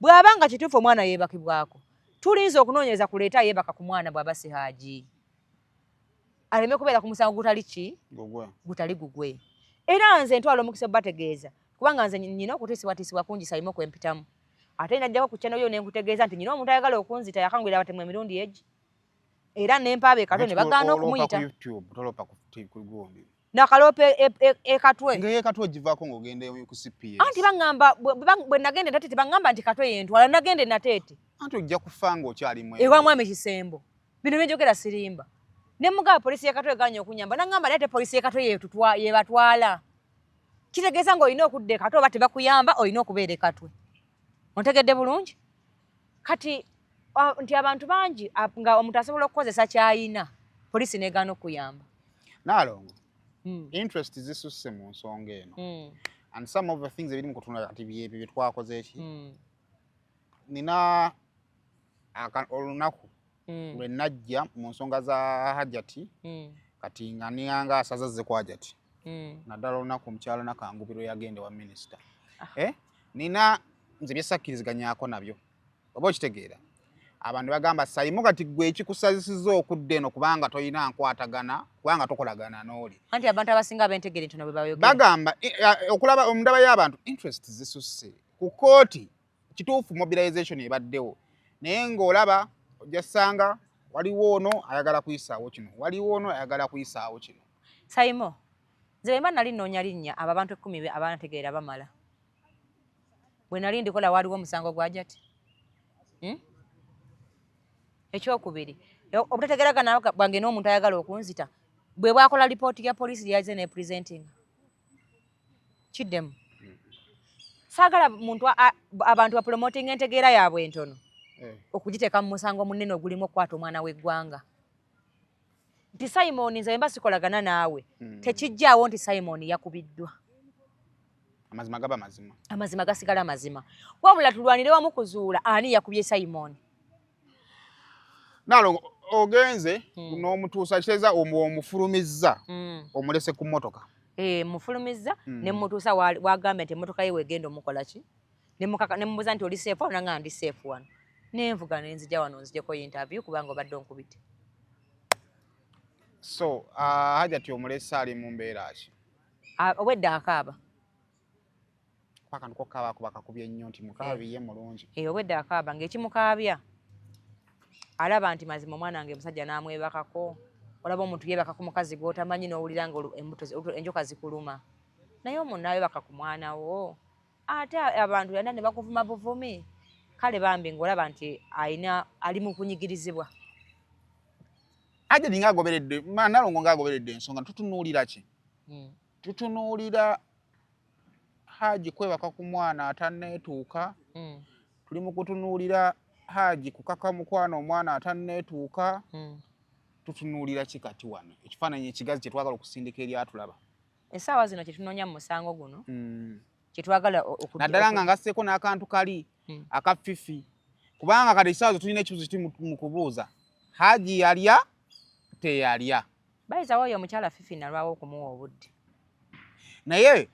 Bw'aba nga kituufu omwana yeebakibwako, tulinze okunoonyereza kuleeta yeebaka ku mwana bw'aba si Haji. Aleme kubeera ku musango gutali ki? Gutali gugwe. Era nze ntwala omukisa obategeeza kubanga nze nnyina okutiisibwatiisibwa kungi Saimo kwe mpitamu. Ate najjako ku channel yo ne nkutegeeza nti nnyina omuntu ayagala okunzita yakangulira abatemu emirundi egi. Era ne mpaaba e Katwe ne bagaana okumuyita. Nakaloopa e Katwe. Nga e Katwe ogivaako ng'ogenda ku CPS. Anti baŋŋamba bwe nagenda e Nateete baŋŋamba nti Katwe yentwala nagenda e Nateete. Anti ojja kufa ng'okyali mu. Ewa Mwami Kisembo. Bino bye njogera sirimba. Ne mugamba poliisi y'e Katwe egaanye okunnyamba n'aŋŋamba naye ate poliisi y'e Katwe yebatwala. Kitegeeza ng'olina okudda e Katwe oba tebakuyamba olina okubeera e Katwe. Ontegedde bulungi? Kati nti abantu bangi nga omuntu asobola okukozesa ky'ayina poliisi n'egaana okukuyamba. Naalongo, interest zisusse mu nsonga eno. And some of the things ebiri mu kutunula kati byebyo bye twakoze eki. Nina olunaku lwe najja mu nsonga za Hajati kati nga niyanga asazazze ku Hajati. Naddala olunaku omukyala Nakangubiro yagenda wa minisita. Nina nze bye sakkiriziganyako nabyo. Oba okitegeera. Abantu bagamba Saimo kati gwe ekikusazisiza okudda eno kubanga tolina nkwatagana kubanga tokolagana n'oli. Anti abantu abasinga abentegere ntono bwe bayogera. Bagamba okulaba omundaba y'abantu interest zisusse. Ku kooti kituufu mobilization ebaddewo. Naye ng'olaba ojja ssanga waliwo ono ayagala kuyisaawo kino, waliwo ono ayagala kuyisaawo kino. Saimo, nze bwe mba nali nnoonya linnya abo abantu 10 abantegeera bamala. Bwe nali ndikola waaliwo omusango gwa Hajati. Ekyokubiri, obutategeeragana bwange n'omuntu ayagala okunzita bwe bwakola lipooti ya poliisi lyaze ne presenting. Kiddemu. Saagala muntu abantu bapromoting entegeera yaabwe entono okugiteeka mu musango munene ogulimu okukwata omwana w'eggwanga. Nti Simon nze mba sikolagana naawe tekijjaawo nti Simon yakubiddwa. Amazima gaba mazima. Amazima gasigala mazima. Wabula tulwanire wamu kuzuula ani yakubye Simon. Nalo ogenze n'omutuusa kitegeeza omufulumizza omulese ku mmotoka. Mufulumizza ne mutuusa wagambye nti emmotoka ye wegenda omukola ki? Ne mubuuza nti oli safe wano nga ndi safe wano. Nenvuga ne nzija wano nzijeko interview kubanga obadde onkubidde. So, Hajati omulese ali mu mbeera ki? Obwedda akaaba. Akantu kokkaaba kuba kakubye nnyo nti mukaabi ye mulungi. Obwedda akaaba ng'ekimukaabya alaba nti mazima omwana wange musajja n'amwebakako. Olaba omuntu yeebaka ku mukazi gw'otamanyi n'owulira nga enjoka zikuluma. Naye omuntu n'ayebaka ku mwana wo. Ate abantu yonna ne bakuvuma buvumi. Kale bambi ng'olaba nti alina ali mu kunyigirizibwa. Hajati ng'agoberedde, Nalongo ng'agoberedde ensonga tutunuulira ki? Tutunuulira Haji kwebaka ku mwana atanneetuuka. Tuli mu kutunuulira Haji kukaka mukwano omwana atanneetuuka. Tutunuulira ki kati wano? Ekifaananyi ekigazi kye twagala okusindika eri atulaba. Essaawa zino kye tunoonya mu musango guno. Kye twagala naddala nga ngasseeko n'akantu kali aka Fifi. Kubanga kati essaawa zo tulina ekibuuzo kiri mu kubuuza. Haji yalya teyalya. Bayiza oyo omukyala Fifi nalwawo okumuwa obudde. Naye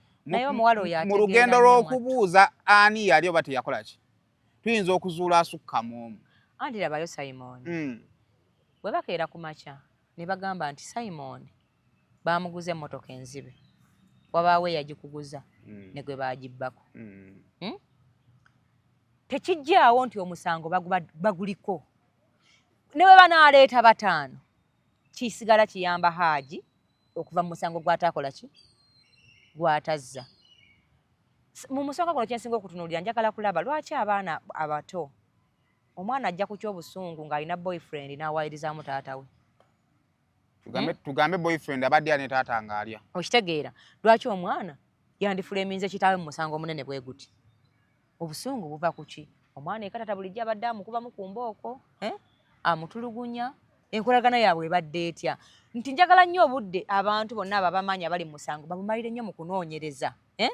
omuwala oyo mu lugendo lw'okubuuza ani yali oba teyakola ki, tuyinza okuzuula asukka mu omu. Anti labayo Simon. Bwe bakeera ku makya ne bagamba nti Simon baamuguza emmotoka enzibe. Wabaawo eyagikuguza ne gwe baagibbako. Tekijjaawo nti omusango baguliko. Ne bwe banaaleeta 5 kisigala kiyamba Haji okuva mu musango gw'ataakola ki? Gw'atazza. Mu musango guno kye nsinga okutunuulira njagala kulaba lwaki abaana abato omwana ajja kutya obusungu ng'alina boyfriend n'awayirizaamu taata we. Tugambe boyfriend abadde ne taata ng'alya. Okitegeera lwaki omwana yandifuleminze kitaawe mu musango omunene bwe guti? Obusungu buva ku ki? Omwana eka taata bulijjo abadde amukubamu ku mbooko, amutulugunya. Enkolagana yaabwe ebadde etya? Nti njagala nnyo obudde abantu bonna abo abamanyi abali mu musango babumalire nnyo mu kunoonyereza, eh?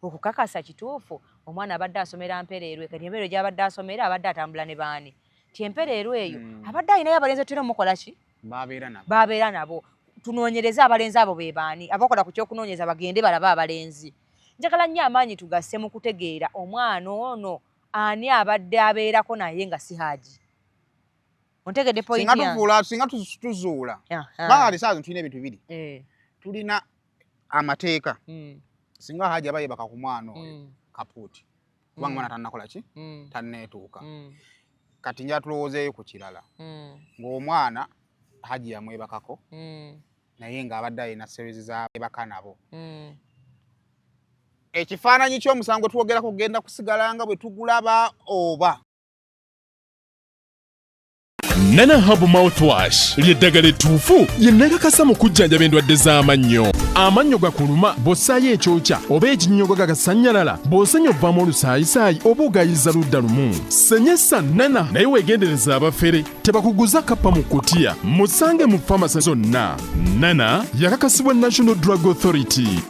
Okukakasa kituufu omwana abadde asomera Mpereerwe, kati Empereerwe gy'abadde asomera abadde atambula ne baani? Nti Empereerwe eyo abadde alinayo abalenzi otera omukola ki? Babeera nabo. Babeera nabo. Tunoonyereze abalenzi abo be baani? Abakola ku ky'okunoonyereza bagende balabe abalenzi. Njagala nnyo amaanyi tugasse mu kutegeera omwana ono ani abadde abeerako naye nga si Haji. Ontegedde point Singa yange? tuvuula, singa tuzuula. Kubanga kati saawa zino tulina ebintu bibiri. Tulina amateeka. Singa Haji aba yeebaka ku mwana oyo, kapuuti. Kubanga omwana tannakola ki? Tanneetuuka. Kati nja tulowoozeeyo ku kirala. Ng'omwana Haji yamwebakako, naye ng'abadde alina series z'abebaka nabo. Ekifaananyi ky'omusango twogerako kugenda kusigala nga bwe tugulaba oba? Nana Herbal Mouthwash ly'eddagala ettuufu lye nakakasa mu kujjanjaba endwadde z'amannyo. Amannyo gakuluma bw'ossaayo ekyokya oba ekinnyogo gagasannyalala, bw'osenya ovaamu olusaayisaayi oba ogayiza ludda lumu. Senyesa Nana naye weegendereze abafere tebakuguza kappa mu kutiya. Musange mu famasi zonna. Nana yakakasibwa National Drug Authority.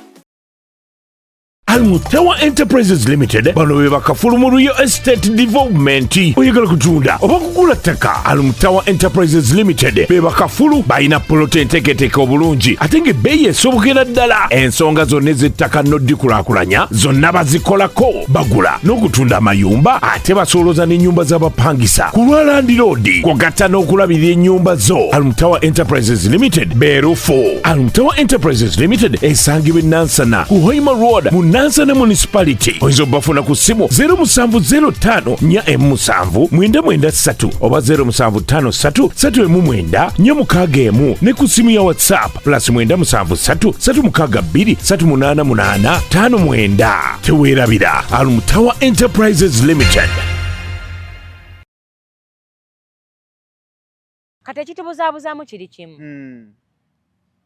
Almutawa Enterprises Limited bano be bakafulu mu Real Estate Development. Oyagala kutunda oba kugula ttaka? Almutawa Enterprises Limited be bakafulu, balina polota enteeketeeke obulungi ate ng'ebbeeyi esobokera ddala. Ensonga zonna ez'ettaka n'oddikulaakulanya zonna bazikolako. Bagula n'okutunda amayumba ate basooloza n'ennyumba z'abapangisa ku lwa landiroodi, kwogatta n'okulabirira ennyumba zo. Almutawa Enterprises Limited beerufu. Almutawa Enterprises Limited esangibwa e Nansana ku Hoima Road mu Nansana Municipality. Oyinza obafuna ku ssimu 0705 4 7 993 oba 0753 319 461 ne ku ssimu ya WhatsApp plus 973 362 388 59. Teweerabira Almutawa Enterprises Limited. Kati ekitubuzaabuzaamu kiri kimu.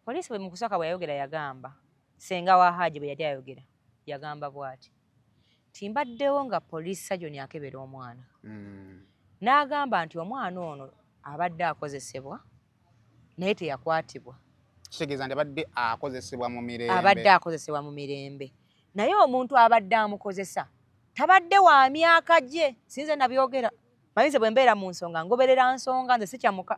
Poliisi bwe mu kusooka bwe yayogera yagamba, ssenga wa Haji bwe yali ayogera yagamba bw'ati nti mbaddewo nga police surgeon akebera omwana. N'agamba nti omwana ono abadde akozesebwa naye teyakwatibwa. Kitegeeza nti abadde akozesebwa mu mirembe. Abadde akozesebwa mu mirembe. Naye omuntu abadde amukozesa tabadde wa myaka gye. Sinze nabyogera. Manyi nze bwe mbeera mu nsonga ngoberera nsonga, nze sikyamuka.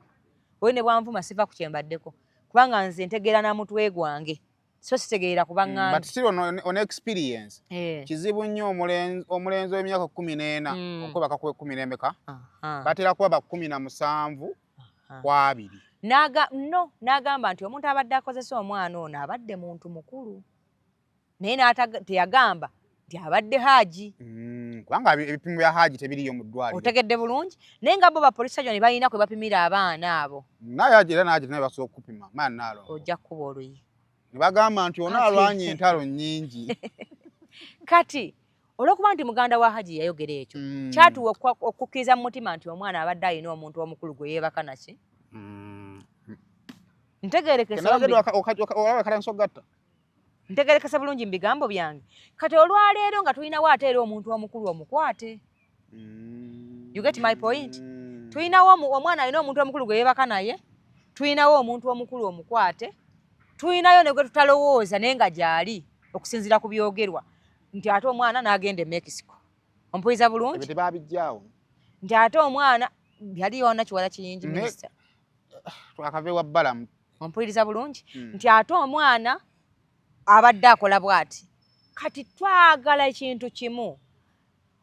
Oyo ne bwanvuma siva ku kye mbaddeko. Kubanga nze ntegeera na mutwe gwange. So sitegeera kuba ŋŋambye. But still on experience. Kizibu nnyo omulenzi w'emyaka 14 okwebaka ku 14. Batera kuba ba 17 ku 20. N'agamba nti omuntu abadde akozesa omwana ono abadde muntu mukulu. Naye teyagamba nti abadde Haji. Kubanga ebipimo bya Haji tebiriyo mu ddwaliro. Otegedde bulungi. Naye nga bo ba police surgeon balina kwe bapimira abaana abo. Naye Haji era n'Haji naye basobola okupima. Maani n'alongo. Ojja kukuba oluyi. Ne bagamba nti ono alwanye entalo nnyingi. Kati olw'okuba nti muganda wa Haji yayogera ekyo, kyatuwa okukkiriza mu mutima nti omwana abadde alina omuntu omukulu gwe yeebaka naki. Ntegerekese bulungi mu bigambo byange. Kati olwaleero nga tulinawo ate era omuntu omukulu omukwate. You get my point? Tulinawo omwana alina omuntu omukulu gwe yeebaka naye, tulinawo omuntu omukulu omukwate, tulinayo ne gwe tutalowooza naye nga gy'ali okusinziira ku byogerwa nti ate omwana n'agenda e Mexico. Ompuliza bulungi? Ebyo tebabijjaawo. Nti ate omwana yali yona kiwala kiyingi minisita. Twakava ewa Balamu. Ompuliriza bulungi? Nti ate omwana abadde akola bw'ati. Kati twagala ekintu kimu.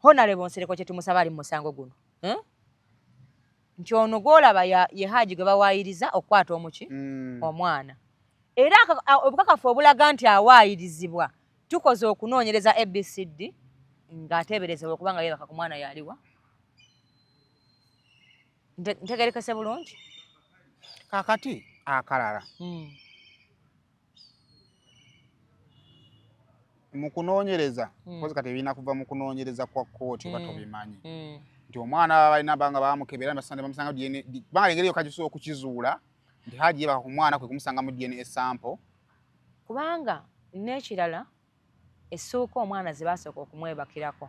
Honorable Nsereko kye tumusaba ali mu musango guno. Nti ono gw'olaba ye Haji gwe bawaayiriza okukwata omuki? Omwana. Era obukakafu obulaga nti awaayirizibwa tukoze okunoonyereza ABCD ng'ateeberezebwa okuba nga yeebaka ku mwana yaliwa. Ntegerekese bulungi? Kaakati akalala. Mu kunoonyereza, kozi kati ebirina kuva mu kunoonyereza kwa kkooti oba tobimanyi. Nti omwana baba balina banga baamukebera ne bamusanga DNA, kubanga engeri yokka gy'osobola okukizuula nti Haji yeebaka ku mwana kwe kumusanga mu DNA sample. Kubanga n'ekirala essuuka omwana ze baasooka okumwebakirako,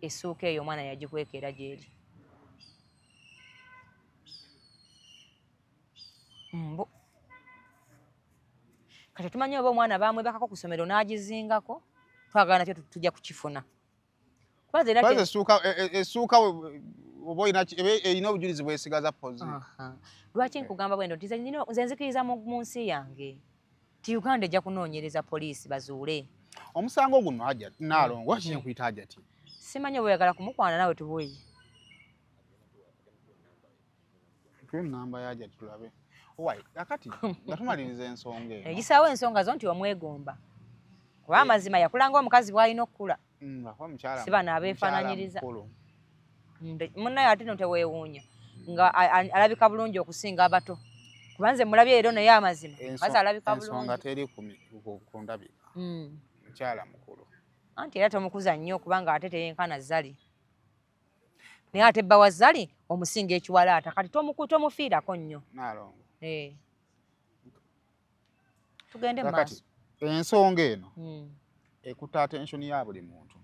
essuuka eyo omwana yagikweka era gy'eri. Kati tumanyi oba omwana bamwebakako ku ssomero n'agizingako, twagala nakyo tujja kukifuna. Kuba essuuka e, e, essuuka oba olina erina obujulizi bwesigaza pozi. Lwaki nkugamba bwendo nti nze nzikiriza mu nsi yange ti Uganda ejja kunoonyereza poliisi bazuule omusango guno. Hajat Naalongo, lwaki nkuyita Hajati? Simanyi oba oyagala kumukwana nawe tubuyi. Tuwe namba ya Hajati tulabe. Owai, akati nga tumaliriza ensonga eno. Egisaawo ensonga zo nti omwegomba kuba amazima yakulanga omukazi bw'alina okukula. Si bano abeefaananyiriza munnaye ate no teweewuunya nga alabika bulungi okusinga abato, kuba nze mulabye leero naye amazima mukazi alabika bulungi. Ensonga teri ku ndabika. Mukyala mukulu. Anti era tomukuza nnyo kubanga ate teyenkana Zali, naye ate bba wa Zali omusinga ekiwalaata, kati tomufiirako nnyo. Naalongo. Eh. Tugende mu maaso. Ensonga eno ekuta attention ya buli muntu.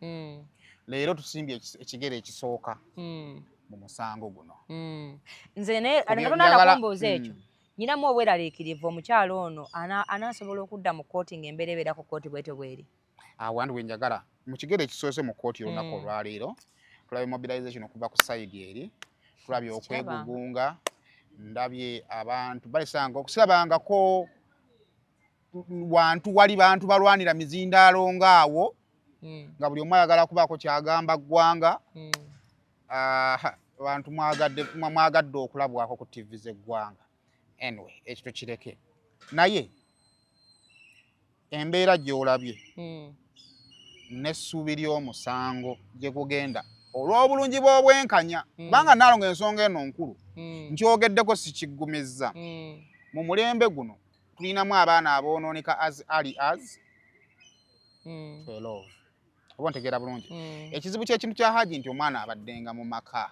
Leero tusimbye ekigere ekisooka mu musango guno. Nze naye nga kumbuuza ekyo, nyinamu obweraliikirivu omukyalo ono anaasobola okudda mu kkooti ng'embeera ebeera ku kkooti bwetyo bweri. Awo andi wenjagala mu kigere ekisoose mu kkooti olunaku olwaleero tulabye mobilization okuva ku side eri, tulabye okwegugunga, ndabye abantu balisanga okusirabangako wantu wali bantu balwanira mizindaalo ngaawo nga buli omu ayagala kubaako kyagamba ggwanga. Bantu mwagadde okulabwako ku TV z'eggwanga. Anyway, ekyo tukireke, naye embeera gy'olabye n'essuubi ly'omusango gye gugenda olw'obulungi bw'obwenkanya, kubanga Naalongo ensonga eno nkulu, nkyogeddeko sikiggumizza. Mu mulembe guno tulinamu abaana aboonooneka as early as 12, oba ontegeera bulungi? Ekizibu ky'ekintu kya Haji nti omwana abaddenga mu maka.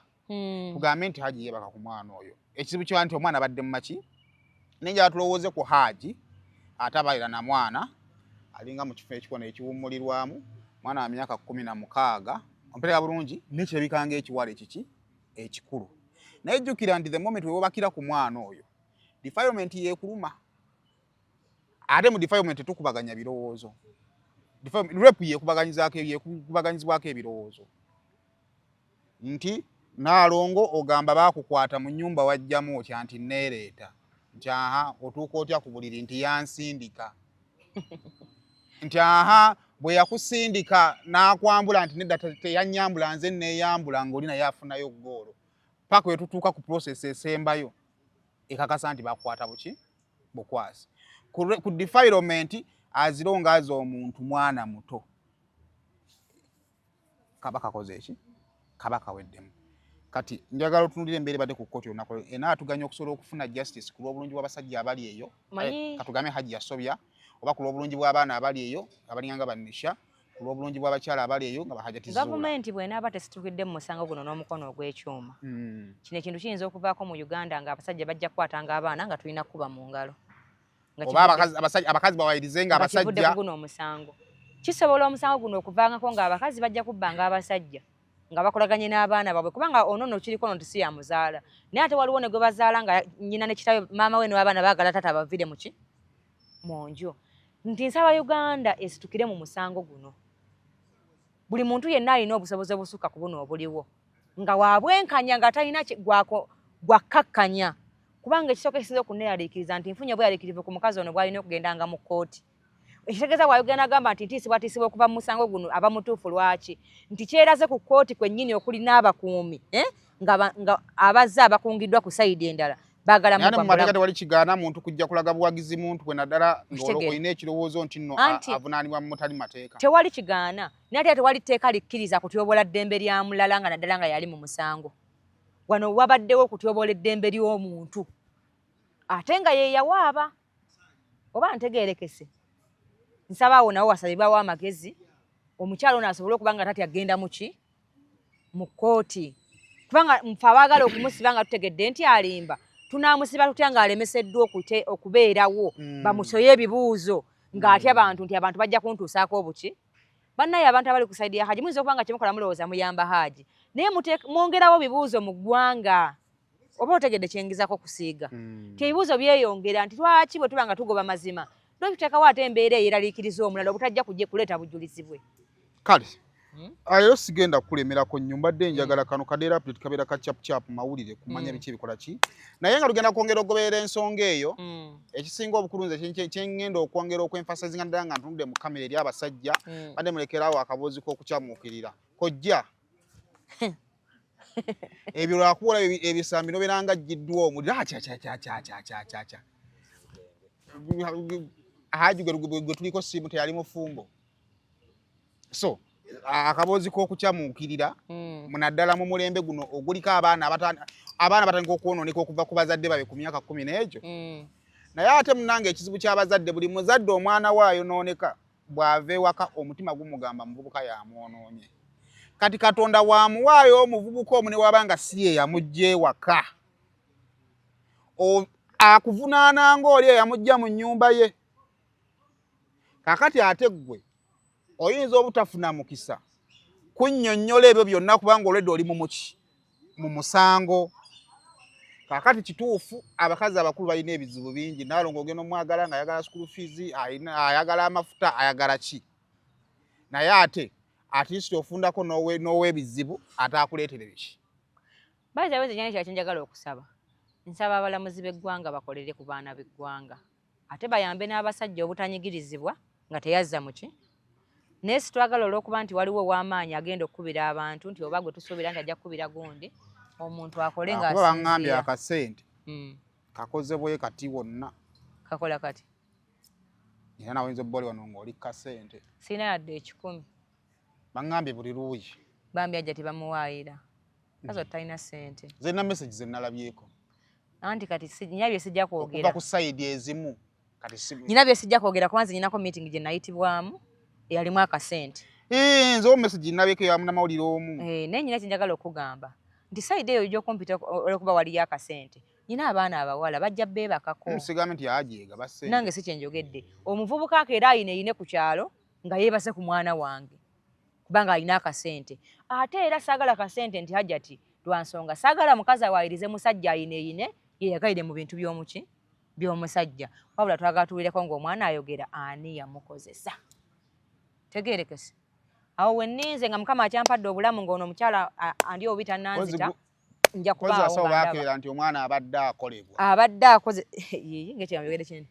Tugambe nti Haji yeebaka ku mwana oyo. Ekizibu kya nti omwana abadde mu maki, naye njagala tulowooze ku Haji ate abalira na mwana alinga mu kifo ekikono ekiwummulirwamu, mwana wa myaka 16, omperera bulungi, nekirabika ng'ekiwala ekiki ekikulu. Naye jjukira nti the moment wewobakira ku mwana oyo, defilement yeekuluma, ate mu defilement tetukubaganya birowoozo. Rape yekubaganyizibwako ebirowoozo nti Naalongo ogamba baakukwata mu nnyumba, wajjamu otya? Nti neereeta. Nti aha, otuuka otya ku buliri? Nti yansindika. Nti aha, bwe yakusindika n'akwambula? Nti nedda, teyanyambula, nze neeyambula. Ng'oli naye afunayo ggoolo paka we tutuuka ku process esembayo ekakasa nti bakukwata buki bukwasi ku defilement. Azirongaaza omuntu mwana muto kaba kakoze eki kaba kaweddemu. Kati njagala otunulira embeera ebadde ku kkooti olunaku enaatuganya okusobola okufuna justice ku lw'obulungi bw'abasajja abali eyo. Katugambe Hajji yasobya, oba ku lw'obulungi bw'abaana abali eyo abalinganga bannisha, ku lw'obulungi bw'abakyala abali eyo nga bahajati. Gavumenti bw'enaaba tesitukidde mu musango guno n'omukono ogw'ekyuma, kino ekintu kiyinza okuvaako mu Uganda ng'abasajja bajja kukwatanga abaana nga tulina kuba mu ngalo. Oba abakazi bawayirize nga abasajja. Guno omusango kisobola omusango guno okuvangako ng'abakazi bajja kubbanga abasajja nga bakolaganye n'abaana baabwe, kubanga ono nno kiriko no nti si yamuzaala, naye ate waliwo ne gwe bazaala nga nnyina ne kitawe, maama we n'abaana baagala taata abavire muki mu nju. Nti nsaba Uganda esitukire mu musango guno, buli muntu yenna alina obusobozi obusukka ku buno obuliwo nga wabwenkanya nga talina gwakkakkanya, kubanga ekisooka ekisinza okuneeraliikiriza nti nfunye obweraliikirivu ku mukazi ono bw'alina okugendanga mu kkooti. Ekitegeeza bw'ayogera n'agamba nti ntiisibwatiisibwa okuva mu musango guno, aba mutuufu. Lwaki nti kyeraze ku kkooti kwennyini okuli n'abakuumi, eh? Nga abazze abakungiddwa ku side endala baagala. Mumateeka tewali kigaana muntu kujja kulaga buwagizi muntu gwe, naddala ng'olina ekirowoozo nti nno avunaanibwa mu mutali mateeka. Tewali kigaana, naye ate tewali tteeka likkiriza kutyobola ddembe lya mulala, nga naddala nga yali mu musango. Wano wabaddewo okutyobola eddembe ly'omuntu ate nga ye yawaaba, oba ntegeerekese? Nsaba awo nawo wasalibwawo amagezi, omukyalo ono asobole okuba nga tatya agenda muki mu kkooti, kubanga nfe abaagala okumusiba nga tutegedde nti alimba, tunaamusiba tutya ng'alemeseddwa okubeerawo bamusoye ebibuuzo ng'atya bantu nti abantu bajja kuntuusaako obuki? Bannaye, abantu abali ku side ya Haji, muyinza okuba nga kyemukola mulowooza muyamba Haji, naye mwongerawo bibuuzo mu ggwanga. Oba otegedde kyengizako kusiiga? Ti ebibuuzo byeyongera nti lwaki bwe tuba nga tugoba mazima Lwaki tuteekawo ate embeera eyeraliikiriza omulala obutajja kujja kuleeta bujulizi bwe? Kale leero sigenda kukulemerako nnyo, mbadde njagala kano kadeera update kabeera ka chap chap mawulire kumanya biki ebikola ki, naye nga tugenda kwongera okugoberera ensonga eyo. Ekisinga obukulu nze kye ngenda okwongera okwemphasizinga ddala nga ntunudde mu kamera eri abasajja, badde mulekerawo akaboozi k'okukyamuukirira kojja ebyo, lwakuwola ebisambi nobeera nga ajjiddwa omuliro akyakyakyakyakyakyakyakya. Haji gwe tuliko simu teyali mufumbo, so akaboozi k'okukyamuukirira naddala mu mulembe guno oguliko abaana abaana batandika okwonooneka okuva ku bazadde babe ku myaka 10 n'egyo. Naye ate munange ekizibu ky'abazadde, buli muzadde omwana we ayonooneka bw'ava ewaka omutima gumugamba muvubuka yamwonoonye. Kati Katonda wamuwaayo omuvubuka omu ne waba nga si ye yamugja ewaka, akuvunaana ng'oli eyamugja mu nnyumba ye. Kaakati ate ggwe oyinza obutafuna mukisa kunnyonnyola ebyo byonna kubanga olwedde oli mumuki mu musango. Kaakati kituufu abakazi abakulu balina ebizibu bingi. Naalongo ogenda omwagala nga ayagala school fees, ayagala amafuta, ayagala ki, naye ate at least ofundako n'owebizibu ate akuleetera biki. By the way, nze nyina kyaki njagala okusaba. Nsaba abalamuzi b'eggwanga bakolere ku baana b'eggwanga, ate bayambe n'abasajja obutanyigirizibwa nga teyazza muki. Naye sitwagala olw'okuba nti waliwo ow'amaanyi agenda okukubira abantu nti oba gwe tusuubira nti ajja kukubira gundi omuntu akole Kuba baŋŋambye ng'asinziira. Akasente kakoze bwe kati wonna. Kakola kati. Era nawe oyinza obba oli wano ng'oli kasente. Sirina yadde 100. Baŋŋambye buli luuyi. Bambi ajja tebamuwaayira kazi talina ssente. Zirina message ze nalabyeko. Anti kati nyina bye sijja okuva kwogera. Ku side ezimu kati si Nyina bye sijja kwogera kuba nze nyinako meeting gye nayitibwamu eyalimu akasente. Eh, nze o message nabyeko ya munnamawulire omu. Eh, naye nyina kyenjagala okugamba nti side eyo ojja olwokuba waliyo akasente, nyina abaana abawala bajja beebakako. Sigambe nti yajeega basse. Nange si kyenjogedde. Omuvubuka akeera ayina eyine ku kyalo nga yeebase ku mwana wange kubanga alina akasente, ate era saagala kasente nti Hajati lwa nsonga saagala mukazi awaayirize musajja ayina eyine yeyagalire mu bintu by'omuki by'omusajja, wabula twagala tuwulireko ng'omwana ayogera ani yamukozesa. Tegeerekese awo wenninze nga Mukama akyampadde obulamu ng'ono omukyala andi obi tannanzita, nja kubaawo abasawo nga ndaba. Bakeera nti omwana abadde akolebwa. Abadde akoze yiyi ngaekyamuyogere kinene.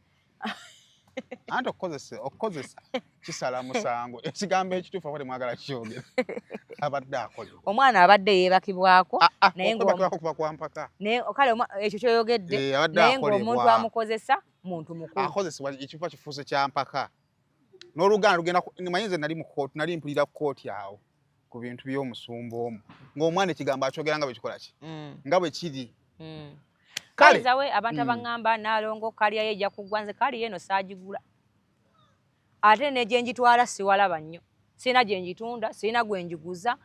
Anti okukozesa kisala musango, ekigambo ekituufu aba temwagala kyogera, abadde akolebwa. Omwana abadde yeebakibwako. Ah, Naye okwebakibwako kuba kwa mpaka. Naye kale ekyo kyoyogedde. Eh, abadde Naye ng'omuntu akolebwa. amukozesa muntu mukulu. Akozesebwa ekifa kifuuse kya mpaka n'oluganda lugenda manyi nze nali mu kooti, nali mpulira kooti awo ku bintu by'omusumba omu ng'omwana ekigambo akyogera nga bwe kikola ki nga bwe kiri. Kale. Kale abantu abaŋŋamba Naalongo kaliyayo ejja kuggwa, nze kaliyo eno saagigula, ate ne gye njitwala siwalaba nnyo, sirina gye njitunda, sirina gwe njiguza,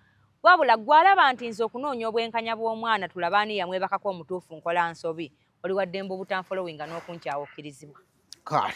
wabula gwe alaba nti nze okunoonya obwenkanya bw'omwana tulabe ani yamwebakako omutuufu nkola nsobi, oli waddembe obutanfollowinga n'okunkyawa okkirizibwa. Kale.